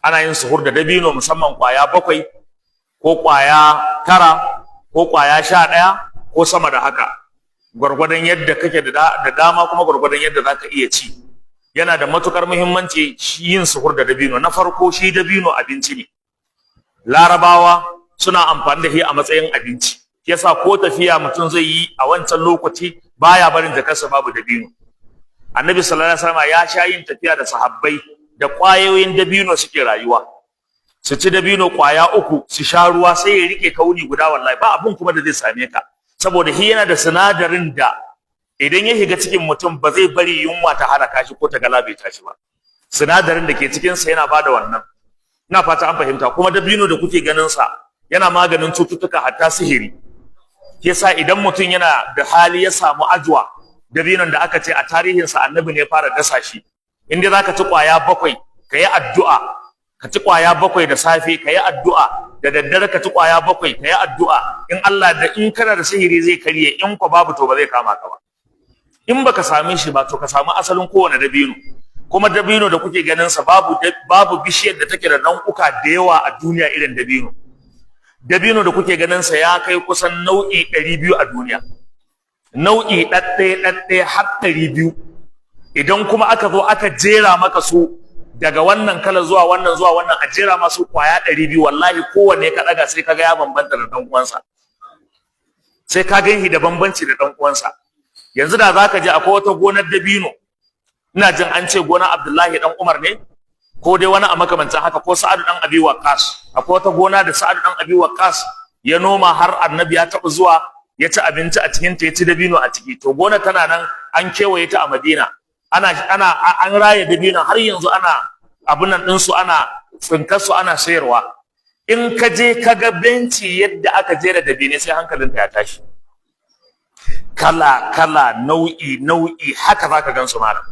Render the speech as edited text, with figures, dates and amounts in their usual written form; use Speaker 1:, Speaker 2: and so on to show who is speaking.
Speaker 1: Ana yin suhur da dabino, musamman kwaya 7 ko kwaya 9 ko kwaya 11 ko sama da haka, gwargwadon yadda kake da dama, kuma gwargwadon yadda zaka iya ci. Yana da matukar muhimmanci yin suhur da dabino. Na farko, shi dabino abinci ne. Larabawa suna amfani da shi a matsayin abinci, yasa ko tafiya mutum zai yi a wancan lokaci, baya barin jakarsa babu dabino. Annabi sallallahu alaihi wasallam ya sha yin tafiya da sahabbai, da ƙwayoyin dabino suke rayuwa. Su ci dabino ƙwaya 3, su sha ruwa, sai ya rike kauni guda. Wallahi ba abun kuma da zai same ka, saboda shi yana da sinadarin da idan ya shiga cikin mutum, ba zai bari yunwa ta halaka shi ko ta galabaita shi ba. Sinadarin da ke cikin sa yana bada wannan. Ina fata an fahimta. Kuma dabino da kuke ganin sa yana maganin cututtuka, hatta sihiri. Yasa idan mutum yana da hali ya samu ajwa, dabinon da aka ce a tarihinsa Annabi ne fara dasa shi, in dai zaka ci kwaya 7 ka yi addu'a, ka ci kwaya 7 da safe ka yi addu'a, da daddare ka ci kwaya 7 ka yi addu'a, in Allah da in kana da sihiri zai karye. In ko babu, to ba zai kama ka ba. In baka same shi ba, to ka samu asalin kowane dabino. Kuma dabino da kuke ganin sa, babu bishiyar da take da nau'uka da yawa a duniya irin dabino. Dabino da kuke ganin sa ya kai kusan nau'i 200 a duniya, nau'i ɗaɗɗaya ɗaɗɗaya har 200. Idan kuma aka zo aka jera maka su daga wannan kala zuwa wannan zuwa wannan, a jera masu kwaya 200, wallahi kowanne ka ɗaga sai kaga ya bambanta da ɗan uwansa, sai ka ganshi da bambanci da ɗan uwansa. Yanzu da zaka je, akwai wata gonar dabino, ina jin an ce gonar Abdullahi dan Umar ne ko dai wani a makamancin haka, ko Sa'adu dan Abi Waqqas. Akwai wata gona da Sa'adu dan Abi Waqqas ya noma, har Annabi ya taɓa zuwa ya ci abinci a cikin ta, ya ci dabino a ciki. To gona tana nan, an kewaye ta a Madina, ana an raye dabino, har yanzu ana abun nan ɗinsu, ana tsinkar su, ana sayarwa. In ka je ka ga benci yadda aka jera dabine, sai hankalinka ya tashi. Kala kala, nau'i nau'i, haka zaka gan su malam.